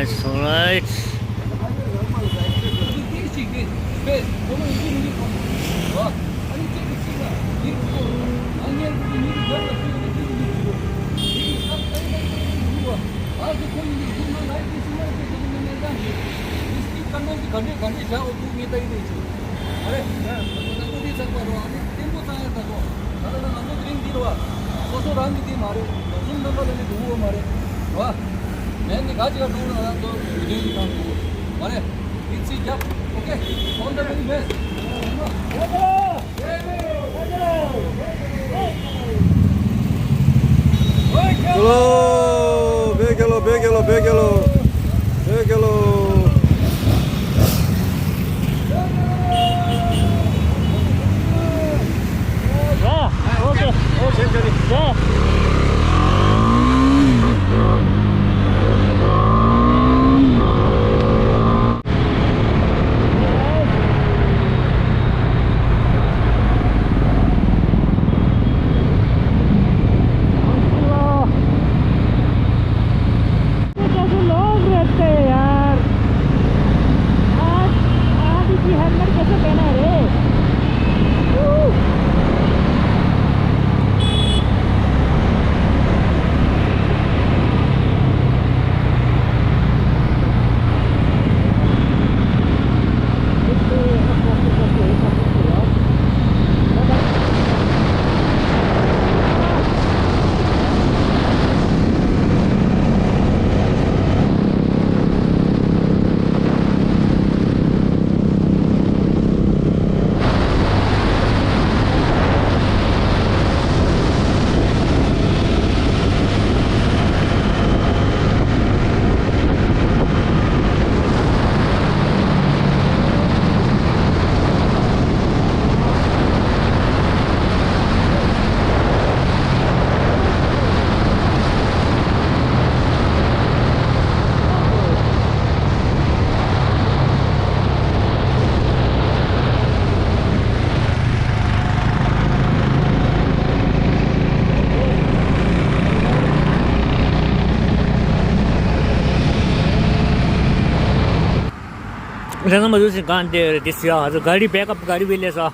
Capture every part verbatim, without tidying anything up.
Alright. ཨ་རེ། ད་ལྟ་ང་ཚོ་འདི་ཚགས་པ་རོ། ཨ་ནི་བརྟན་པོ་བཏང་ཡ་ད་ལོ། ད་ལྟ་ང་ཚོ་དེ་རིང་འདི་རོ། སོ་སོ་རང་གི་འདི་མ་རེད། ཟུང་རྣམ་པ་ལ་ནི་འདུག་བོ་མ་རེད། རོ། མེད་ནི་ག་ཅིག་ག་འགྲོ་ན་ང་ཚོ་ཡུལ་དོན་གྱི་ནང་འདུག་མ་རེད། འདི་ཚིག་རྒྱབ། ཨོ་ཀེ། All the very best. ལོ། བོད་རྒྱལ་ལོ། བོད་རྒྱལ་ལོ། བོད་རྒྱལ་ལོ། བོད་རྒྱལ་ལོ། ཡ། ཨོ་ཀེ། ཨོ་ཀེ། ཡ། कैसे लोग रहते हैं यार। आज, आज इसी हेलमेट कैसे पहना है रे? རང་མ་འདུག་སེ་གང་དེ་རེད། དེ་སུ་ཡ་ང་ཚོ་ག་རི་བེག་ཨབ་ག་རི་བེ་ལས་སོ།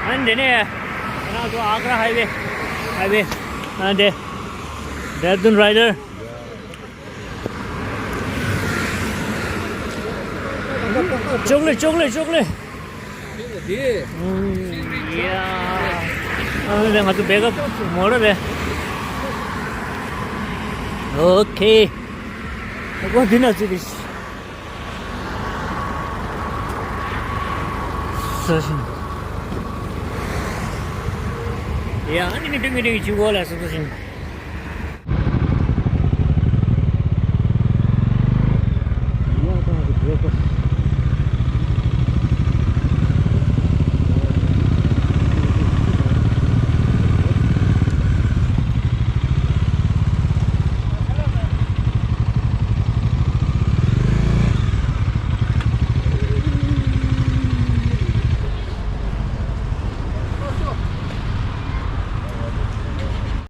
ཨ་ནི་དེ་ནས་ང་ཚོ་ཨག་ར་ཧའི་ཝེ། ཧའི་ཝེ། ཨ་ནི་དེ། Dehradun Rider། ཅོག་ལེ་ཅོག་ལེ་ཅོག་ལེ། ཨུམ། ཡ། ཨ་ནི་དེ་ང་ཚོ་བེག་ཨབ་མོ་ར་རེད། ཨོ་ཁེ། ཨོ་འདི་ན་ཚུད་དེ། ས་ཞིང་། ཡ། ཨ་ནི་མི་འདུག་མི་འདུག་ཅིག་འོ་ལ་སོ་སོ་ཞིང་།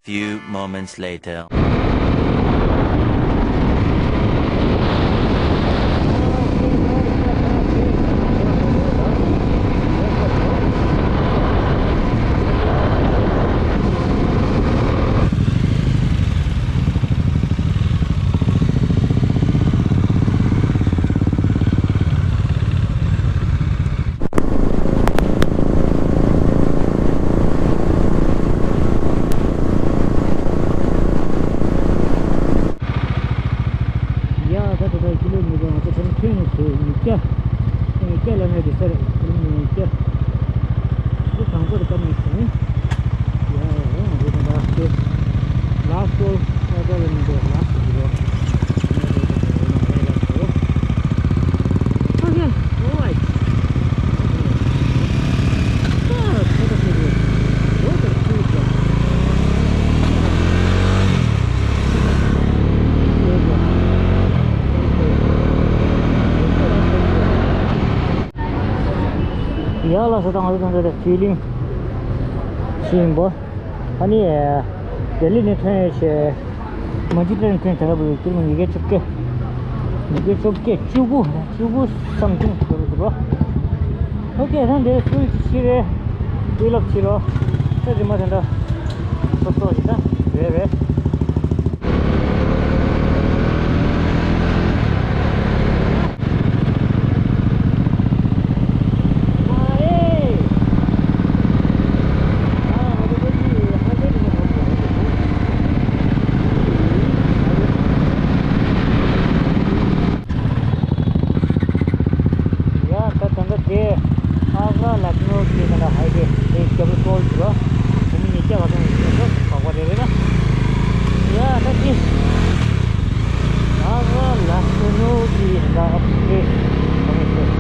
Few moments later. ཡ། ད་ད་ད་ཀི་ལོ་མི་ཊར་ང་ཚོ་ཁྲིམས་མཐུན་ནས་བྱས་ཉིས་བརྒྱ། ཉིས་བརྒྱ་ལ་མེད་པའི་སར་ཁྲིམས་ཉིས་བརྒྱ། ཁྲིམས་དང་པོ་དེ་བཀབ་ནས་བྱས། ཡ་ཡ་ཡ། ང་ཚོ་ད་ལྟ་དེ་ལ་སི་ཊི་ཨོ་ཨ་ཀ་ལ་མི་འདུག་ལ་སི་ཊི་ཨོ་ཀ་ཡ་ལགས་སོ། ད་ང་ཚོ་ད་ལྟ་ཕི་ལིང་ཞིག་ཡིན་པ། ཨ་ནི་ལྡི་ལི་ནས་ཐོན་ཡོད་ཤག་མ་ཇི་ཊེན་ཐོན་དེ་ལ་བུ་ཀི་ལོ་ཉིས་བརྒྱ་བཅུ་དགུ། ཉི་ཤུ་རྩ་བརྒྱད་བཅུ་དགུ་བཅུ་དགུ་སམ་ཐིང་འགྲོ་གི་འདུག་རོ། ཨོ་ཀེ། ད་འདིར་ཕུལ་ཅིག་ཕྱིས་རེད། དུས་རླབས་ཕྱིས་རོ། ད་རྗེས་མ་དེ་འདྲ་ཏོག་ཏོག་ཞིག་ད་རེད་རེད། ཡ། ད་ད་ལྟ་དེ་ཨག་ར་ལག་ནོ་གི་ད་ལྟ་ཧའི་ཝེ་དེ་ཌབ་ལ་ཊོལ་གྱི་རོ། བོད་མི་ཉིས་བརྒྱ་ག་ཚོད་ཡོད་ཚོད་བག་པ་རེ་རེ་ན། ཡ། ད་དེ་ཨག་ར་ལག་ནོ་གི་ད་ཨག་རེ་ད་ངས་ཤེས།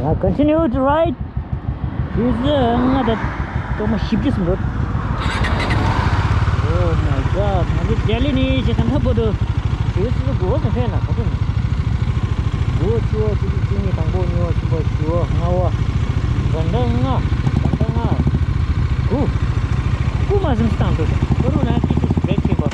Now continue to ride. དུས་ཚོད་ལྔ་དང་སྐར་མ་བཞི་བཅུ་ཙམ་འགྲོ། Oh my God. ང་ཚོ་ལྡི་ལི་ནས་ཞེ་ཐང་ཐང་བར་དུ་དུས་ཚོད་དགུ་པ་ཙམ་ཕེབས་ན་ག་ཚོད་ནས། དགུ་པ་བཅུ་པ་བཅུ་གཅིག་བཅུ་གཉིས་དང་པོ་གཉིས་པ་གསུམ་པ་བཞི་པ་ལྔ་པ། ད་ལྟ་ལྔ། ད་ལྟ་ལྔ། དགུ། དགུ་མ་ཟིན་བཏང་འདུག་ཁོ་རུ་ལ་ཅི་ཅི་བེད་ཆེན་པོ།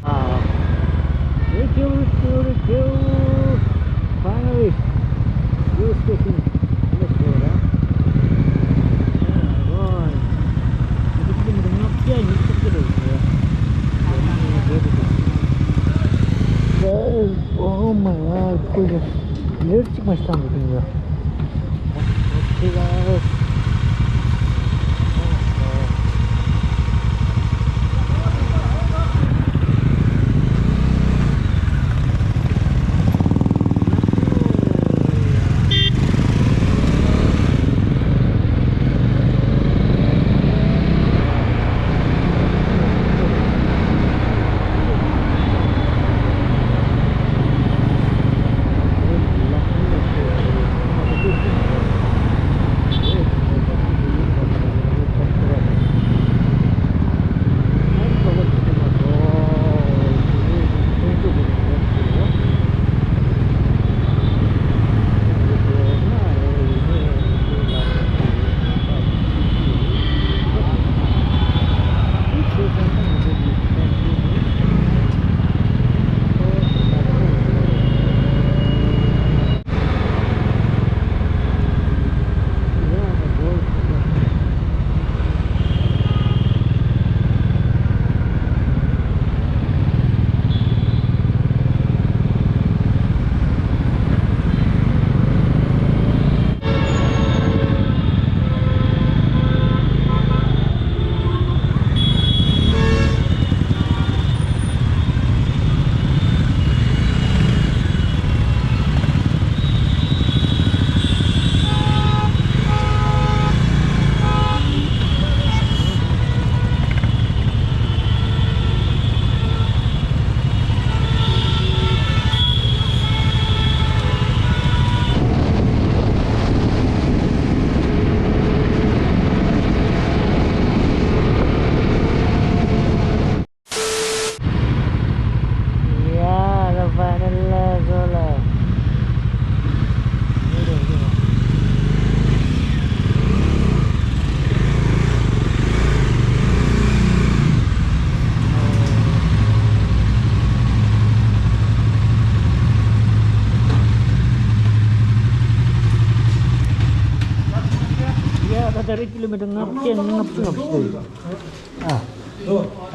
Ah, thank you, thank you, thank you. Finally, fuel station. Let's go, huh? Oh my God. This is the Mugnakia, you took it over. Oh my God, ལེར་གཅིག་མ་ཤི་ཐང་དུ་ཐིང་ཡོད། ལུས་མི་འདུག་ལྔ་བརྒྱ་ལྔ་བཅུ་ལྔ་བཅུ་ཨ།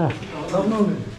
ཨ།